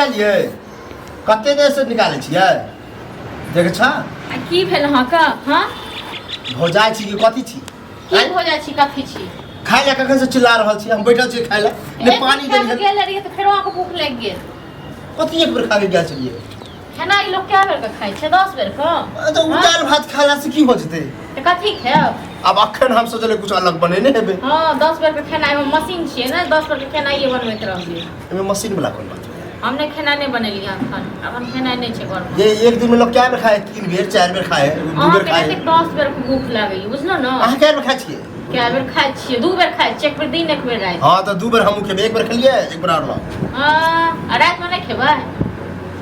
निकालियै? कते देर से निकालै छियै, देखै छ। आ की भेल अहाँके? हाँ। भौजाइ छी कि कथी छी? की भऽ जाइ छी, कथी छी? खाय लए कखन से चिल्ला रहल छी, हम बैठल छी खाय लए ने एक पानी बेर देलियै। गेल रहियै तऽ फेरो अहाँके भूख लागि गेल। कथी एक बेर खा के गेल छलियै? खेनाइ लोक कए बेर के खाइ छै? 10 बेर के। तऽ ओ दालि भात खेला से की हो जेतै? तऽ कथी खायब? आब अखन हम सोचलियै कुछ अलग बनेने हेबै। हँ, 10 बेर के खेनाइ मे मशीन छियै ने, 10 बेर के खेनाइए बनबैत रहबै। एहिमे मशीन वाला कोन बात भेलै? हम नहि खेनाइ नहि बनेलियै अखन, अखन खेनाइ नहि छै घरमे। जे एक दिन में लोग कए बेर खाए? 3 बेर, 4 बेर खाए, 2 बेर अहाँके खाए। कतेक 10 बेर के भूख लागैए, बुझलहुँ ने? अहाँ कए बेर खाइ छियै? कए बेर खाइ छियै? 2 बेर खाइ छियै, एक बेर दिन, एक बेर राति। हँ, तऽ 2 बेर हमहूँ खेबै। एक बेर खेलियै, एक बेर आओर लाउ। हँ, आ रातिमे नहि खेबै?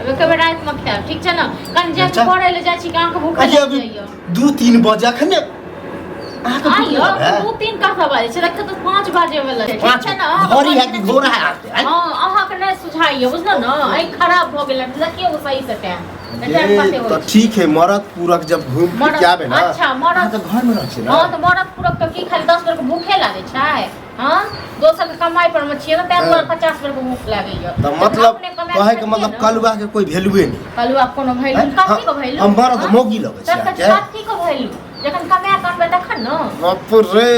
आब एक बेर रातिमे खायब, ठीक छै ने? कनि जे अच्छा। पढ़ै लए जाइ छी कि अहाँके भूख अरे लागि अभी जाइए? 2-3 बजे अखन अहाँके भूख आइयो लागल है? 2-3 कहाँ बाजै छै? देखियौ तऽ 5 बाजे वाला छै, ठीक पाँच छै ने? अहाँके घड़ी है कि नहि घोड़ा है अहाँके, आँय? हँ, अहाँके नहि सुझाइए, बुझलहुँ ने? आँखि खराब भऽ गेल, देखियौ सही से टाइम। ये तऽ ठीक है, मरद पूरक जब घूम फिर के आबे ना। अच्छा, मरद- अहाँ तऽ घर में रहै छी ना। हँ, तऽ मरद पूरक के की खाली 10 बेर के भूखे लागै छै? हँ, दोसर के कमाइ पर मे छियै ने, ताहि दुआरे 50 बेर के भूख लागैया। तऽ मतलब कहै के मतलब कलुआ के कोई वैल्यूए नहीं। कलुआ कोनो वैल्यू हैं? कथी के वैल्यू? हम मरद मौगी लगै छी अहाँके? कथी के वैल्यू? जखन कमाए के अनबै तखन ने। बाप रे,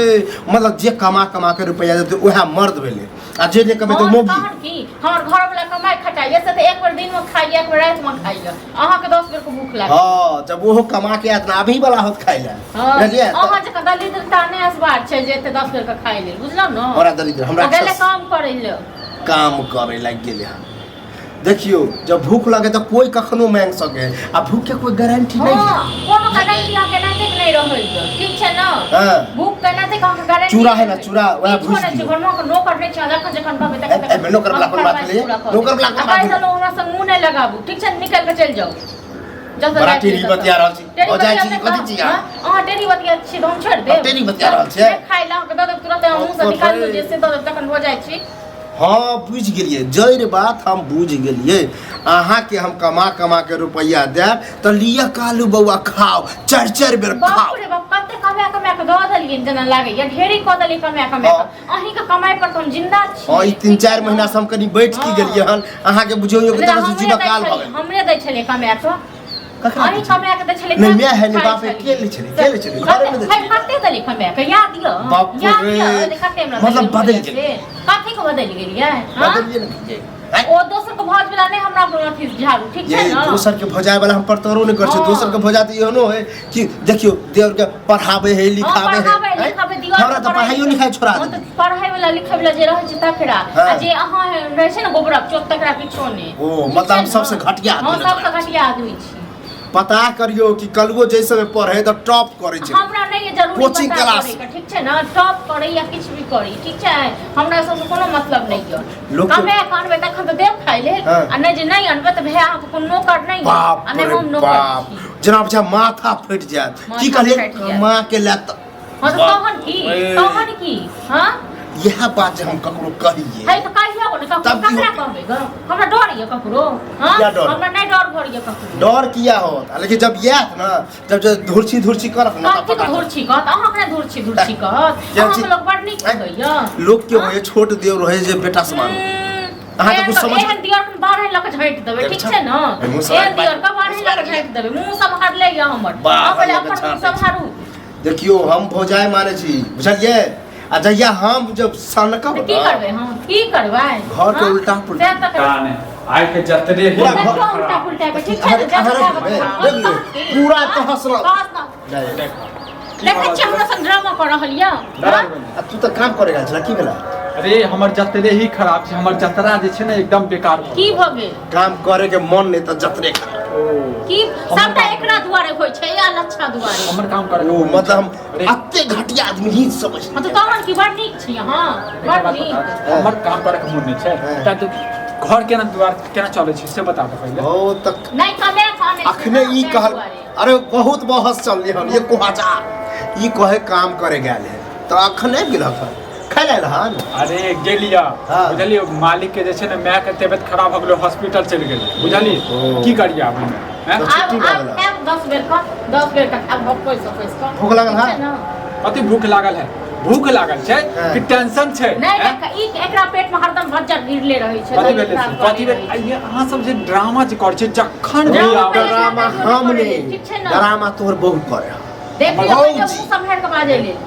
मतलब जे कमा कमा के रुपया देतै उएह मर्द भेलै, आ जे नहि कमेतै हँ, मौगी। तहन की, हमर घर वाला कमाइ खटाइया से तऽ एक बेर दिन में खाइया, एक बेर राति में खाइया, अहाँके 10 बेर के भूख लागल। हँ, जब ओहो कमा के आयत ना, अभी वाला होत खाइ लए। हँ, बुझलियै? अहाँ जकाँ दलिद्रता नहि असबार छै जे एते 10 बेर के खाइ लेल, बुझलहुँ ने? हमरा दलिद्र हमरा ओ गेलै काम करै लए। काम करे लागि गेलै हन। देखियौ, जब भूख लगे तऽ कोई कखनो मांगि सके, आ भूख के कोई गारंटी नहीं है। हँ, कोनो गारंटी अहाँके नाते नहि रहैए, ठीक छै ने? हँ। भूख के नाते अहाँके गारंटी चूड़ा है ना, चूड़ा, वएह किछो भूजि नहि छै। दियौ। घरमे अहाँके नौकर नहि छै, जखन जखन कहबै तखन ए, ए, नौकर वाला कोन बात भेलै? नौकर वाला कोन बात कहि भेलै? देलहुँ, हमरा संग मुँह नहि लगाबू, ठीक छै ने? निकलि कऽ चलि जाउ। जतऽ बड़ा जाइ छियै टेढ़ी ततऽ। बतिया रहल छी। टेढ़ी ओ जाइ बतिया छी कि नहि कथी छी तऽ, अहाँ? हँ? अहाँ टेढ़ी बतिया छी तऽ हम छोड़ि देब? टेढ़ी बतिया रहल छियै? नहि खाइ लए अहाँके दऽ देब तुरते, अहाँ मुँहसँ निकालियौ जे से दऽ देब, तखन भऽ जाइ छी। हँ, बुझि गेलियै जड़ि बात, हम बुझि गेलियै। अहाँके हम कमा कमा के रुपैआ देब तऽ लिअ कालू बौआ, खाओ, चारि चारि बेर बाप खाओ। रे बाप, कते कमा कमा के दऽ देलियै जेना लागैया, ढेरी कऽ देलियै कमा कमा के। अहींके कमाइ पर तऽ हम जिंदा छी। हँ, ई 3-4 महीना से हम कनि बैठ की गेलियै हन, अहाँके बुझियौ एक नहि, तरह से हमरे जीवा दै काल भऽ छलियै, गेल। हमरे दै छलियै कमा कऽ। ककरा अहीं दै छलियै? कमा के दै छलियै। नहि, माय है, नहि खाइ बाप है, छलियै। के लै छलियै? के लै छलियै? घरेमे दै कते छलियै। कते देलियै कमा के? याद यऽ? बाप याद रे। यऽ जे कते हमरा मतलब देलियै बदलि रुपैआ गेलियै। से? कथी के बदलि गेलियै? हँ? बदलियै ने गेलियै। आँय? ओ दोसर के भौज वाला नहि हमरा अथी झाड़ू, ठीक छै ये ने? दोसर के भौजाय वाला हम परतरो नहि करै छी। हँ। दोसर के भौजा तऽ एहनो है कि देखियौ, देवर के पढ़ाबै है, हँ, लिखाबै है। पढ़ाबै आँय? लिखाबै दीवार हमरा तऽ पढ़ाइयो लिखाइ छोड़ा हँ, देलकै। तऽ पढ़ाइ वाला लिखाइ वाला जे रहै छै तकरा, हँ। आ जे अहाँ रहै छै ने गोबरक चोट, तकरा किछो नहि। ओ, ठीक मतलब छै हम ने? सबसे घटिया आदमी हँ, नजर सबसे आबै छी। घटिया आदमी छी। पता करियौ कि कलुओ जै समय पढ़े तऽ टॉप करै छै। हमरा नहि ये जरूरी कोचिंग पता क्लास। करैके, ठीक छै ने? टॉप करै या किछु भी करी, ठीक छै, हमरा सबसँ कोनो मतलब नहि यऽ। लोक के- कमे के अनबै तखन तऽ देब खाइ लेल। हँ। आ नहि जे नहि अनबै तऽ भैया अहाँके कोनो नौकर नहि यऽ, बाप आ नहि रे हम नौकर बाप, छी। जेना बुझा माथा फटि जायत। की माथा कहलियै? फाटि जायत। कमा के लायत तऽ हँ, तऽ बाप तहन की? रे। तहन की? हँ। इएह बात जे हम ककरो कहियै है तऽ कहियौ ने ककरो। तब की ककरा होतै? कहबै ग? हमरा डर यऽ ककरो? हँ, किया डर? हमरा नहि डर भर यऽ ककरो। डर किया होत? आ लेकिन जब आयत ने, जब जब धुरछी धुरछी करत ने, तब कथी पता के धुरछी कहत? अहाँ कने धुरछी धुरछी कहत? केहन अहाँके छी? लोक बड़ नीक आँय? कहैया। लोक के होय छोट देव रहे जे बेटा समान। अहाँ तऽ एहन कुछ समझ एहन दियर के बारह लऽ कऽ झाँटि देबै, ठीक छै ने? मुँह सम्हारि एहन दियर के 12 लऽ कऽ झाँटि देबै। मुँह सम्हारले यऽ हमर। बारह अहाँ पहिले लऽ कऽ अपन मुँह झाँटै छी। सम्हारू। देखियौ, हम भौजाइ मानै छी, बुझलियै? आ जहिया हम जब सनकब तऽ की ने, करबै हम? की करबै? घर के हँ? उल्टा पुल्टा। से तऽ करबै। पता नहि आइ के जतरे ही पूरा घर- देखो उल्टा पुल्टा के, ठीक छै ने? अहाँ जतरा रखि लेबै, रखि लेबै। पूरा तहस नहस। तहस नहस। नहि। देखै छियै, हमरा संग ड्रामा कऽ रहल यऽ। डरा हँ? आ तू तऽ काम करे गेल छला, की भेला? अरे, हमर जतरे ही खराब छै, हमर जतरा जे छै ने एकदम बेकार भऽ की गेल। भऽ गेल? काम करे के मन नहीं तऽ जतरे खराब। ओ की सबटा एकरा दुआरे होइ छै या लच्छा दुआरे? हमर काम करे ओ मतलब हम अरे, अते घटिया आदमी ही समझ हँ, तऽ तहन की, बड़ नीक छी अहाँ, एकटा बड़ बात नीक। बता, हमर काम करे के मन नहि छै। हँ। तैं तू घर केना दुआर केना चलै छै से बता दे पहिले। ओ तऽ नहि कमे खाने छै अखने ना, ई ताहि कहल दुआरे। अरे बहुत बहस चलली हन, एको हजार ई कहे काम करे गेल है तऽ अखन आबि गेल हन, खाय लए हन। अरे गेलिया। हाँ। बुझलियै, मालिक के जे छै ने माय के तबियत खराब भऽ गेलै, हॉस्पिटल चलि गेलै, बुझलियै? ओ। की करियै आब हम, हैं? तऽ आब छुट्टी भऽ आब गेल। खायब 10 बेर कऽ, 10 बेर कऽ खायब, भोकैस भोकैस कऽ। भूख लागल ठीक छै है? ने? कथी भूख लागल है? भूख लागल छै हाँ। कि टेंशन छै नहि हैं? नहि, ई एकरा पेट में हरदम भज्जर गिरले रहै छै कथी तबियत भेलै खराब से? कथी करले भेलै रहै छै। आ ये अहाँ सब जे ड्रामा जे करै छै जखन भी ड्रामा आबै पहिले ड्रामा हम नहि ठीक छै ने? ड्रामा तोहर बहुत करे हन। देख लियौ भौजी। पहिले मुँह सम्हारि कऽ बाजै लेल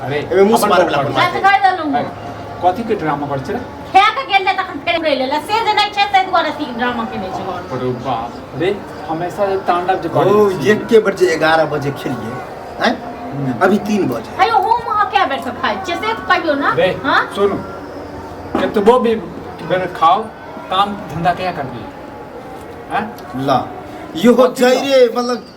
अरे एहिमे मुँह हमर मारे वला बाप पर मैं तऽ कहि देलहुँ है। कथी के ड्रामा करै छै रे? खा कऽ गेल रहै तखन फेर उड़ै लेल से जे नहि छै ताहि दुआरे ई ड्रामा केने छै घरमे। अरे बाप रे हमेशा जे तांडव जे करै ओ छी। एके बजे 11 बजे खेलिए हैं अभी 3 बजे हेयौ हम अहाँ कए बेर से खाइ छियै से कहियौ ने रे हाँ सुनू केतबो भी बेर खाओ काम धंधा क्या करबी हैं ला इहो जैरे मतलब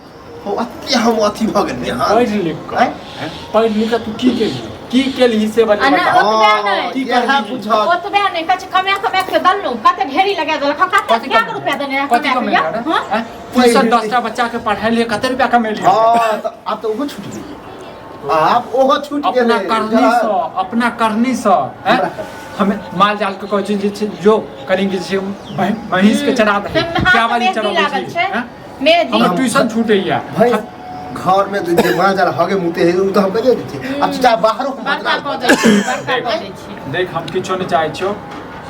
हो अति हम अथी भऽ गेलियै हँ पढ़ि लिख कऽ आँय? हैं? पढ़ि लिख कऽ तू की केलही की केलही से आ बता ना, ओतबे नहि। की इएह करबही? बुझत ओतबे नहि कहै छै कमा कमा के देलहुँ कते ढेरी लगा देलक हम कते कथी कए कमेलही? रुपया देने रहै कथी कमा के कमेलही रे? हाँ हैं? ट्यूशन 10टा बच्चा के पढ़ेलियै कते रुपया कमेलियै हँ तऽ आब तऽ ओहो छूटि गेलै आब ओहो छूटि अपना गेलै करनी सँ अपना करनी सँ हैं? हमे माल जाल के कहै छै जे छै जो करेंगे जे छै महींस के चरा दही ताहिमे हाथमे क्या वाली मेहदी चराबै लागल छी छै हैं? मेहदी हमर ट्यूशन छूटैया भाई घर में जे माल जाल हगे मुते है उ तऽ हम कहिए दै छियै आब चाहे बाहरो हम बड़का बदला कऽ दै छियै बड़का कऽ दै छियै देख हम किछो नहि चाहै छियौ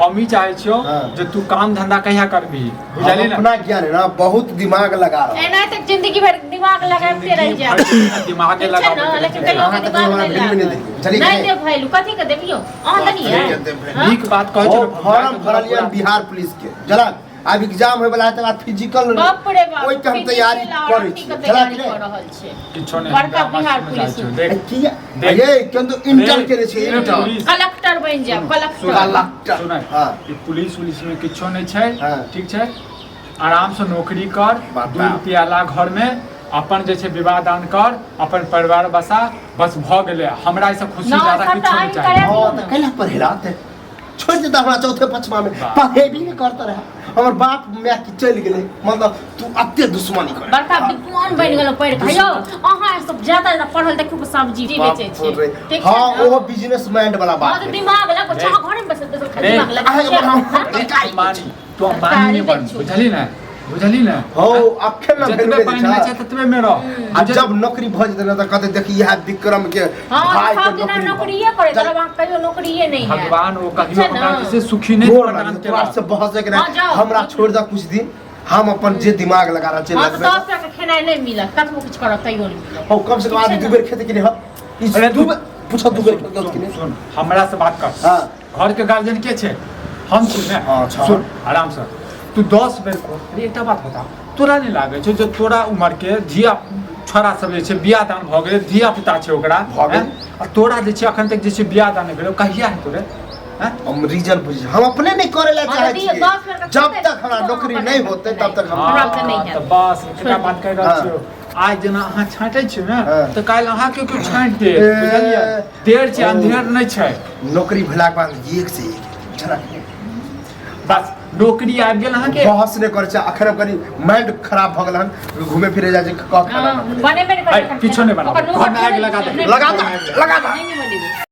हम ही चाहै छियौ हाँ। जे तू काम धंधा कहिया करबही हम बुझलिही ना अपना ज्ञान है ना बहुत दिमाग लगा रहा एना तक जिंदगी भर दिमाग लगाबते रहि जायब दिमागे ठीक छै लगाबैत ने रहै लेकिन छै। कहियो अहाँ तऽ दिमाग कहियो हमरा नहि वैल्यू नहि लागत देलियै। बुझलियै नहि कि देब वैल्यू कथी के देबियौ अहाँ देलियै कथी के देब हाँ? नीक बात कहै ओ छै फॉर्म भरलियन बिहार पुलिस के जरा आब एग्जाम होय वाला है तकर बाद फिजिकल बाप रे बाप ओहि के हम तैयारी फिजिकल और करै अथी छी के जरा तैयारी कि कऽ नहि रहल छै किछो नहि बड़का हम बिहार समझ पुलिस छियौ। देख ए, किया देख। ये केंदु इंटर केने छै रे, इंटर पुलिस कलेक्टर बनि जायब कलेक्टर कलेक्टर सुनै हाँ ई पुलिस उलिस में किछो नहि छै हाँ। ठीक छै आराम से नौकरी कर बाप 2 रुपया ला घर में अपन जे छै विवाह दान कर अपन परिवार बसा बस भऽ गेलै हमरा एहिसँ खुशी ना, ज्यादा सबटा किछो नहि अहीं चाही करा हाँ तऽ कैला पढ़ेला छोड़ि देता हमरा चौथे पचमा में वाह। पढ़ेबी नहि करता रहे हमर बाप माय की चलि गेलै मतलब तू अते दुश्मनी कर बड़का विद्वान बनि गेलहुँ पढ़ि कऽ यौ अहाँ सब ज्यादा ज्यादा पढ़ल देखियौ कि सब्जी बेचै छै ठीक छै हाँ ने? ओहो बिजनेस माइंड वाला हाँ बात तऽ भेलै। दिमाग लगो छै अहाँ घरेमे बैसल बैसल खाली रे, दिमाग लगै अहाँके छै बनाउ। हाँ? अरे, अंबानी तू अंबानी नहि बन बेचू। बुझली ने बुझली ने हौ अखन ना जतबे भेल पानि होइ छै ततबे मे रह आ जब नौकरी भऽ जेतै ने तऽ कहतै देखी इएह विक्रम के हाँ भाई के सब दिना नौकरी नौकरिए करे तरह वहाँ कहियो नौकरिए नहीं है भगवान ओ कहियो छै ने? हमरा जे छै सुखी नहि गोर प्रदान लागै तोरा केलक से बहस के हाँ, नहि जाओ। हमरा छोड़ दऽ कुछ दिन हम अपन जे दिमाग लगा रहल छै हाँ तऽ लगबै 10 रुपया के खेनाइ नहि मिलत कतबो किछु करब तैयो नहि मिलत हौ कम से कम आदमी ठीक छै दू बेर खेतै कि नहि हौ ई अरे दू बेर पूछऽ दू बेर खेतै कि नहि सुन हमरा से बात कर हाँ घर के गार्जियन के छै हम छी ने हाँ, छह। सुन आराम से तू 10 बेर को अरे एकटा बात बता तोरा नहि लागै छौ जे तोरा उम्र के धिया छोरा सब जे छै बियाह दान भऽ गेलै धिया पुता छै ओकरा भऽ गेल। हैं? आ तोरा जे छै अखन तक जे छै बियाह दान नहि भेलौ कहिया हेतौ रे हैं? हम रीजन बुझ हम अपने नहीं करे ला हाँ, चाहे तऽ दियौ, छियै 10 बेर के जब खेतै, तक हमरा तऽ नौकरी अहाँ नहीं बनाकऽ होते तब तक हम हमरा से नहि हाँ, हैत। तऽ बस एकटा छोड़ि बात कहि रहल हाँ। छियौ आइ जेना अहाँ छाँटै छियै ने हाँ। तऽ काल्हि अहाँके केओ छाँटि देत ए, बुझलियै देर छै ओ। अन्धेर नहि छै नौकरी भेलाके बाद एक से एक बुझलक ने? बस नौकरी आबि गेल अहाँके बहस नहि करै छै अखन हम कनि माइंड खराब भऽ गेल हन घूमे फिरे जाइ छै कह खाना हाँ, बनेबे नहि करै है, किछो नहि बनाबै। ओकर नोकर घरमे आगि लगा दे। नहि लगा दे, लगा दे। नहि बनेबै।